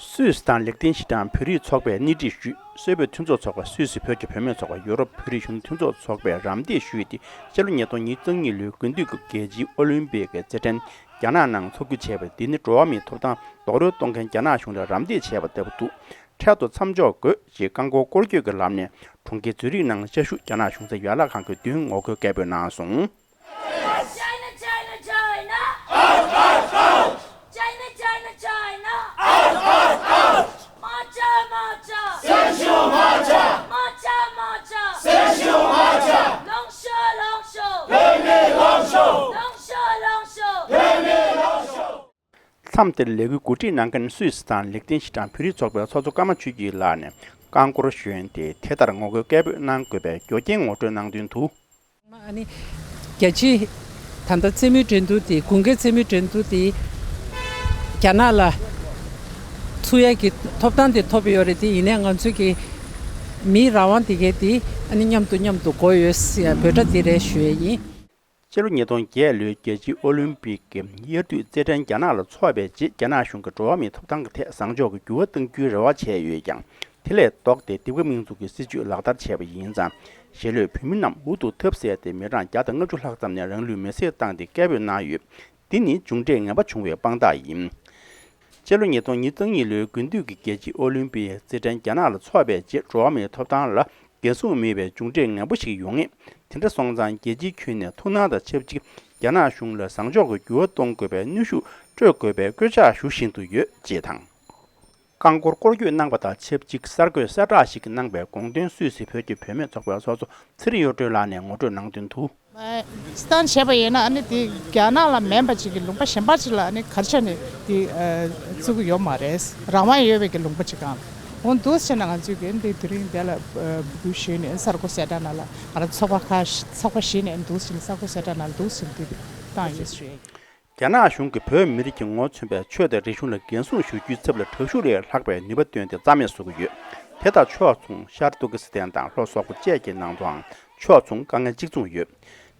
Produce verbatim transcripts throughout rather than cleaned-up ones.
སུད་སི་དང་ལིག་ཏེན་ཤི་ཏན་བོད་རིགས་ཚོགས་པས་སྣེ་ཁྲིད་ཞུས། སུད་བོད་མཐུན་ཚོགས་ཚོགས་པ། སུད་སི་བོད་ཀྱི་བུད་མེད་ཚོགས་པ། ཡུ་རོབ་བོད་རིགས་གཞོན་ནུ་མཐུན་ཚོགས་ཚོགས་པས་རམ་འདེགས་ཞུས་ཏེ། སྤྱི་ལོ་ཉིས་སྟོང་ཉེར་གཉིས་ལོའི་དགུན་དུས་ཀྱི་རྒྱལ་སྤྱིའི་ཨོ་ལིམ་པིག་གི་རྩེད་འགྲན་རྒྱ་ནག་ནང་འཚོགས་རྒྱུ་བྱས་པ་འདི་ནི་འགྲོ་བ་མིའི་ཐོབ་ཐང་རྡོག་རོལ་གཏོང་མཁན་རྒྱ་ནག་གཞུང་ལ་རམ་འདེགས་བྱས་པ་ལྟ་བུ་འདུག་འཕྲལ་དུ་མཚམས་འཇོག་དགོས་ཞེས་རྐང་འཁོར་སྐོར་སྐྱོད་ཀྱི་ལམ་ནས་གྲོང་ཁྱེར་ཛུ་རིག་ནང་བཅའ་བཞུགས་རྒྱ་ནག་གཞུང་ཚབ་ཡན་ལག་ཁང་གི་མདུན་ངོ་རྒོལ་སྐད་འབོད་གནང་སོང་། China, China, China! Out, out, out! China, China, China! Out, out, out! Macha, macha! Senshu macha! Macha, macha! Senshu macha! Longsho, longsho! Pemi longsho! Longsho, longsho! Pemi longsho! མཚམས་དེར་ལས་འགུལ་གོ་སྒྲིག་གནང་མཁན་སུད་སི་དང་ལིག་ཏེན་ཤི་ཏན་བོད་རིགས་ཚོགས་པའི་ཚོགས་གཙོ་ཀརྨ་ཆོས་སྐྱིད་ལགས་ནས་རྐང་འཁོར་ཞོན་ཏེ་དེ་ལྟར་ངོ་རྒོལ་སྐད་འབོད་གནང་དགོས་པའི་རྒྱུ་རྐྱེན་ངོ་སྤྲོད་གནང་དོན་དུ། ཨ་ནི། རྒྱལ་སྤྱིའི་ད་ལྟ་རྩེད་མོའི་འགྲན་བསྡུར་དེ་དགུན་ཁའི་རྩེད་མོའི་འགྲན་བསྡུར་དེ་རྒྱ་ནག་ལ་ཚུགས་ཡས་ཀྱི་ཐོབ་ཐང་དེ་ཐོབ་ཡོད་རེད། དེ་ཡིན་ནའི་ང་ཚོའི་གི་མིའི་རང་དབང་དེ་གའི་དེ་ཨ་ནི་མཉམ་དུ་མཉམ་དུ་དགོས་ཡོད་ཟེར་ཡ་འབོད་སྒྲ་དེ་རེད་ཞུ་ཡས་ཡིན། སྤྱི་ལོ་ཉིས་སྟོང་བརྒྱད་ལོའི་རྒྱལ་སྤྱིའི་ཨོ་ལིམ་པིག་གི་དབྱར་དུས་རྩེད་འགྲན་རྒྱ་ནག་ལ་འཚོགས་པའི་རྗེས་རྒྱ་ནག་གཞུང་གིས་འགྲོ་བ་མིའི་ཐོབ་ཐང་གི་ཐད་བཟང་ཕྱོགས་ཀྱི་འགྱུར་བ་གཏང་རྒྱུའི་རེ་བ་བྱས་ཡོད་ཀྱང་། དེ་ལས་ལྡོག་སྟེ་ལྡེ་པ་མིང་འཛུགས་ཀྱི་སྲིད་བྱུས་ལག་བསྟར་བྱས་པ་ཡིན་ཙང་། ཞེ་ལོས་བོད་མི་རྣམས་འུ་ཐུག་ཐབས་ཟད་དེ་མི་གྲངས་བརྒྱ་དང་ལྔ་བཅུ་ལྷག་ཙམ་ནས་རང་ལུས་མེར་སྲེག་བཏང་སྟེ་སྐད་འབོད་གནང་ཡོད། འདི་ནི་མཇུག་འབྲས་ངན་པ་བྱུང་བའི་དཔང་རྟགས་ཡིན། སྤྱི་ལོ་ཉིས་སྟོང་ཉེར་གཉིས་ལོའི་དགུན་དུས་ཀྱི་རྒྱལ་སྤྱིའི་ཨོ་ལིམ་པིའི་རྩེད་འགྲན་རྒྱ་ནག་ལ་འཚོགས་པའི་རྗེས་འགྲོ་བ་མིའི་ཐོབ་ཐང་ལ་འགན་སྲུང་མེད་པའི་མཇུག་འབྲས་ངན་པ་ཞིག་ཡོང་ངེས། དེ་འདྲ་སོང་ཙང་རྒྱལ་སྤྱིའི་ཁྱོན་ནས་ཐུགས་སྣང་དང་ཆབས་ཅིག་རྒྱ་ནག་གཞུང་ལ་བཟང་ཕྱོགས་ཀྱི་འགྱུར་བ་གཏོང་དགོས་པའི་གནོན་ཤུགས་སྤྲོད་དགོས་པའི་སྐུལ་ལྕག་ཞུ་བཞིན་དུ་ཡོད་ཅེས་དང་། རྐང་འཁོར་སྐོར་སྐྱོད་གནང་པ་དང་ཆབས་ཅིག་གསར་འགོད་གསལ་བསྒྲགས་ཤིག་གནང་པའི་དགོངས་དོན་སུད་སི་བོད་ཀྱི་བུད་མེད་ཚོགས་པའི་ཚོགས་གཙོ་ཚེ་རིང་གཡུ་སྒྲོན་ལགས་ནས་ངོ་སྤྲོད་གནང་དོན་དུ། སི་ཏན་བྱས་པ་ཡིན་ན་ཨ་ནི་དེ་རྒྱ་ནག་ལ་མིན་པ་ཅིག་གི་ལུང་པ་གཞན་པ་ཅིག་ལ་ཨ་ནི་ག་རེ་བྱས་ནས་དེ་བཙུགས་ཀྱི་ཡོད་མ་རེད། རང་དབང་ཡོད་པའི་གི་ལུང་པ་ཅིག་གང་ལ་འོ་འདུག་བྱས་ན་ང་ཚོས་གི་ཨ་ནི་དེ་དེ་རིང་དེ་ལ་འབོད་སྐུལ་ཞུས་ནས་གསར་འགོད་གསལ་བསྒྲགས་ནང་ལ་ང་རང་ཚོགས་པ་ཁག་ཚོགས་པ་བཞི་ནས་འདུག་བྱས་ནས་གསར་འགོད་གསལ་བསྒྲགས་ནང་ལ་འདུག་བྱས་ནས་དེ་བཏང་ཡོད་ཞུ་ཡ་ཡིན། རྒྱ་ནག་གཞུང་གིས་བོད་མི་རིགས་ཀྱི་ངོ་མཚོན་པའི་ཆོས་དང་རིག་གཞུང་ལ་འགན་སྲུང་ཞུ་རྒྱུའི་ཚབ་ལ་དྲག་ཤུགས་ལས་ལྷག་པའི་ནུས་པ་བཏོན་ཏེ་རྩ་མེད་བཟོ་གི་ཡོད། དེ་དང་ཕྱོགས་མཚུངས་ཤར་ཏུར་ཀི་སི་ཐན་དང་ལྷོ་སོག་པོ་བཅས་ཀྱི་ནང་དུའང་ཕྱོགས་མཚུངས་དཀའ་ངལ་གཅིག་མཚུངས་ཡོད།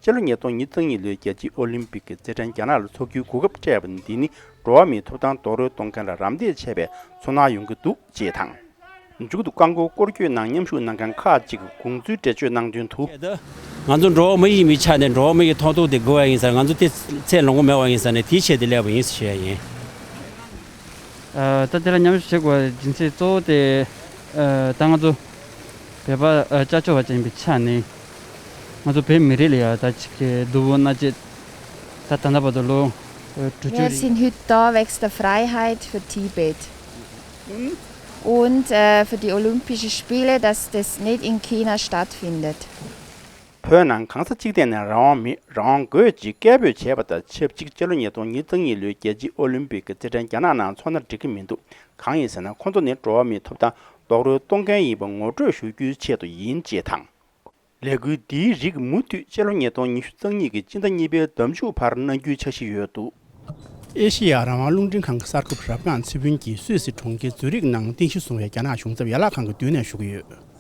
སྤྱི་ལོ་ཉིས་སྟོང་ཉེར་གཉིས་ལོའི་རྒྱལ་སྤྱིའི་ཨོ་ལིམ་པིག་གི་རྩེད་འགྲན་རྒྱ་ནག་ལ་འཚོགས་རྒྱུའི་གོ་སྐབས་སྤྲད་པ་འདི་ནི་འགྲོ་བ་མིའི་ཐོབ་ཐང་རྡོག་རོལ་གཏོང་མཁན་ལ་རམ་འདེགས་བྱས་པའི་ཚོར་སྣང་ཡོང་གི་འདུག་ཅེས་དང་། མཇུག་ཏུ་རྐང་འཁོར་སྐོར་སྐྱོད་ནང་མཉམ་ཞུགས་གནང་མཁན་ཁག་ཅིག་གིས་དགོངས་ཚུལ་འགྲེལ་བརྗོད་གནང་དོན་དུ། ང་ཚོ་འགྲོ་བ་མི་ཡིན་པའི་ཆ་ནས་འགྲོ་བ་མི་ཡི་མཐོང་ཐོག་དེ་དགོས་པ་ཡིན་ཙང་ང་ཚོ་དེ་ཚེ་ལོངས་སྐུ་མེད་པ་ཡིན་ཙང་ནས་དེའི་ཆེད་དུ་སླེབས་པ་ཡིན་ཞུ་ཡ་ཡིན། ཨ། ད་དེ་ལ་མཉམ་ཞུགས་བྱེད་དགོས་པའི་རྒྱུ་མཚན་གཙོ་བོ་དེ། ཨ། ད་ང་ཚོ་བོད་པ་ཨ་སྐྱབས་བཅོལ་བ་ཅན་ཡིན་པའི་ཆ་ནས་ང་ཚོ་བོད་མི་རིགས་ལ་ཡ་ད་ཅིག་གི་སྡུག་པོ་མནར་གཅོད་ད་ད་ལྟ་བར་དུ་ལོ་དྲུག་ཅུ་Wir རེད། Sind heute da wegen der Freiheit für Tibet. Und äh, für die Olympischen Spiele, dass das nicht in China stattfindet. བོད་ནང་གང་ས་ཅི་ཐད་ནས་རང་དབང་མེད། རང་དབང་དགོས་ཅེས་སྐད་འབོད་བྱས་པ་དང་ཆབས་ཅིག་སྤྱི་ལོ་ཉིས་སྟོང་ཉེར་གཉིས་ལོའི་རྒྱལ་སྤྱིའི་ཨོ་ལིམ་པིག་གི་རྩེད་འགྲན་རྒྱ་ནག་ནང་འཚོགས་ན་འགྲིག་གི་མི་འདུག་གང་ཡིན་ཟེར་ན་ཁོ་ཚོ་ནི་འགྲོ་བ་མིའི་ཐོབ་ཐང་རྡོག་རོལ་གཏོང་མཁན་ཡིན་པ་ངོ་སྤྲོད་ཞུ་རྒྱུའི་ཆེད་དུ་ཡིན་ཅེས་དང་། ལས་འགུལ་འདིའི་རིགས་མུ་མཐུད་སྤྱི་ལོ་ཉིས་སྟོང་ཉི་ཤུ་རྩ་གཉིས་ཀྱི་སྤྱི་ཟླ་གཉིས་པའི་ཟླ་མཇུག་བར་གནང་རྒྱུའི་འཆར་གཞི་ཡོད་འདུག་ཨེ་ཤེ་ཡ་རང་དབང་རླུང་འཕྲིན་ཁང་གི་གསར་འགོད་པ་རབ་སྒང་ཚེ་ཕུན་གྱིས་སུད་སི་གྲོང་ཁྱེར་ཛུ་རིག་ནང་རྟེན་གཞི་བཟུང་བའི་རྒྱ་ནག་གཞུང་ཚབ་ཡན་ལག་ཁང་གི་མདུན་ནས་ཞུ་གི་ཡོད།